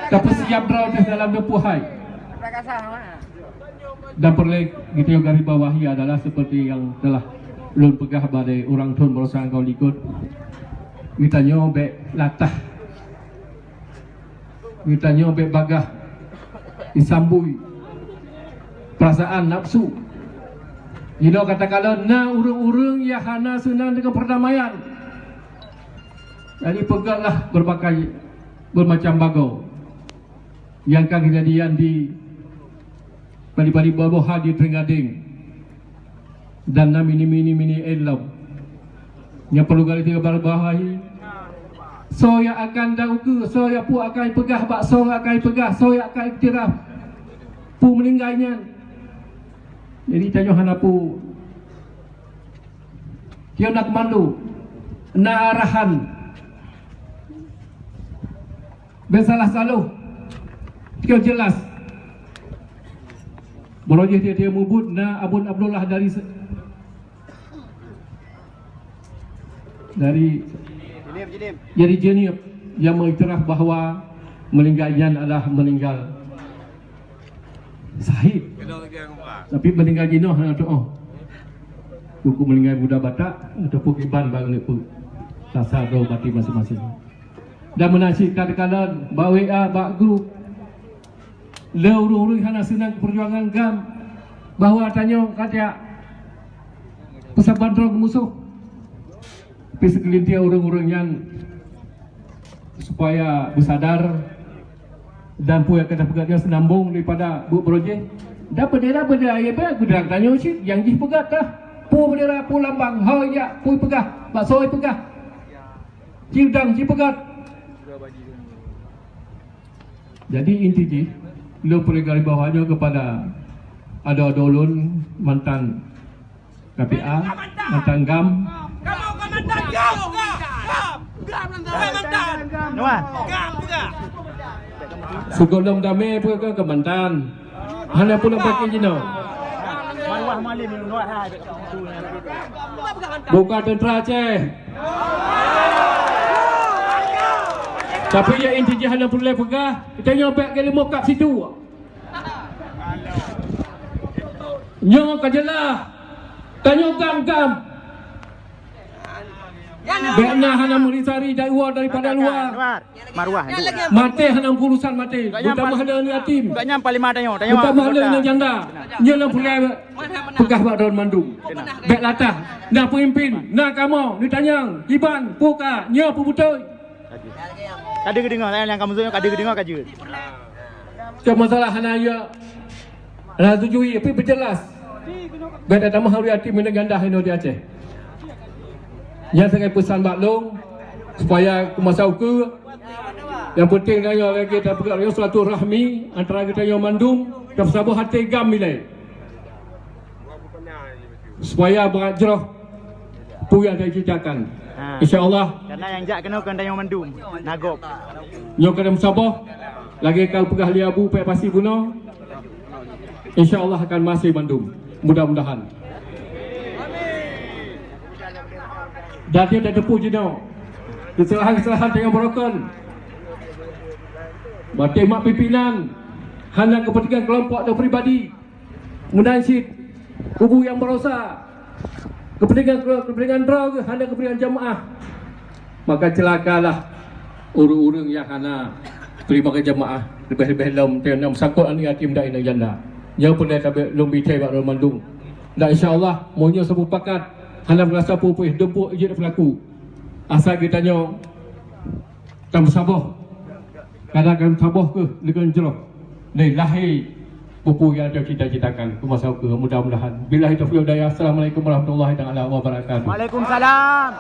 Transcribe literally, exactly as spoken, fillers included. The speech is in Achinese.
Tapeusiap droe teuh dalam dua puluh hai. Dan peureulée geutanyoe garis bawahi adalah seperti yang telah lôn peugah bak ureuëng thon baroesa ngon likot. Geutanyoe bék latah. Geutanyoe bék bagaih disambui perasaan nafsu. Jinoe katakanlah na ureuëng-ureuëng nyang hana seunang deungon perdamaian. Jadi peugahlah berbagai, bermacam bagoe nyang ka keujadian di Bali-Bali Baboha di Teuing Gadeng dan na mini-mini mini elom. Nyang perlu garis bawahi, soe nyang akan dan ukeue, soe nyang peue akan peugah bak soe nyang akan peugah, soe nyang akan iktiraf peue meuninggai nyan. Jadi tanyoe hana peue. Tanyoe na komando, na arahan. Bék salah saloh. Keu jelas. Baroe jih tieb-tieb mubuet na Abon Abdullah dari se-, dari, dari Jeunieb yang mengiktiraf bahwa meninggal nyan adalah meninggal syahid. Tapi meninggal jinoe hana tuoh. Buku meninggal budak Batak ataupun kiban bak neuk peue. Rasa droe mati masing-masing. Dan meunan cit ka teukalon bak W A, bak grup. Le ureuëng-ureuëng hana seunang peujuangan GAM bahwa tanyoe ka tajak peusaban droe keu musoh. Tapi seugelintir ureuëng-ureuëng nyan supaya beusadar dan peue nyang ka tapeugah nyan seunambong daripada buet baroe jih. Dan peudeh-peudeh ayah bak gudang tanyoe cit nyang jih peugah tah. Peue bendera, peue lambang, hai jak, peue peugah, bak soe peugah. Ci udang, ci peugah. Jadi inti jih, lôn peureulee garis bawah nyoe kepada adoe-adoe lôn mantan K P A, mantan GAM. Nuan. Sigohlom damé peue keu mantan. Hana pula pakai jinoe. Maluah malim nuan hai. Bukan tentera Aceh. Tapi ya inti jih hana peureulée peugah, tanyoe bék geuleumokab situ. Nyoe ka jeulaih. Tanyoe GAM-GAM. Bék na hana meuri sari dari luwa daripada luwa. Maruah. Maté hana urusan maté. Buta mahala aneuk yatim. Buta mahala aneuk janda. Nyoe lam pulai peugah bak droe mandum. Bék latah. Na peumimpin, na kamoe, neutanyong, kiban, puka, nyoe peubeutôi. Ka deuh geudeungoe, nyang kamoe ka deuh geudeungoe ka jeuet. Cuma masalah hana ya. Hana setuju, tapi berjelas. Bék tatamah ureuëng yatim dan janda inoe di Aceh. Nyan sagai peusan bak lôn, supaya keu masa ukeue, nyang penting tanyoe lagée tapeugah silaturahmi antara geutanyoe mandum, tapeusaboh até GAM ilée. Supaya brat jroh peue nyang tacita-citakan. Ha. Insya Allah. Karena nyang jak keunoe kon tanyoe mandum, na gob. Nyoe keuneuk meusaboh, lagée ka peugah lé Abu Pek Pasi bunoe, insya Allah akan maséh mandum. Mudah-mudahan. Dan dia tateupeue jinoe keusalahan-keusalahan tanyoe beurokon. Batée mak pimpinan hana keupeuntengan keulompok atau pribadi. Meunan cit kubu nyang baroesa, keupeuntengan, keupeuntengan droe geuh hana keupeuntengan jamaah. Maka ceulakalah ureuëng-ureuëng nyang hana teurimong keu jamaah, leubeh-leubeh lom teuh nyang meusangkot aneuk yatim dan inong janda. Nyoe peureulée tabi lôn bicai bak droe mandum. Dan insya Allah, meunyoe sapeue pakat, hana meurasa peue-peue, dumpok jeuet peulaku. Asai geutanyoe tameusaboh. Kadang-kadang saboh keuh leugon jroh. Lé lahé peue-peue nyang tacita-citakan keu masa ukeue, mudah-mudahan. Billahi taufiq wal hidayah. Assalamualaikum warahmatullahi taala wabarakatuh. Waalaikumsalam.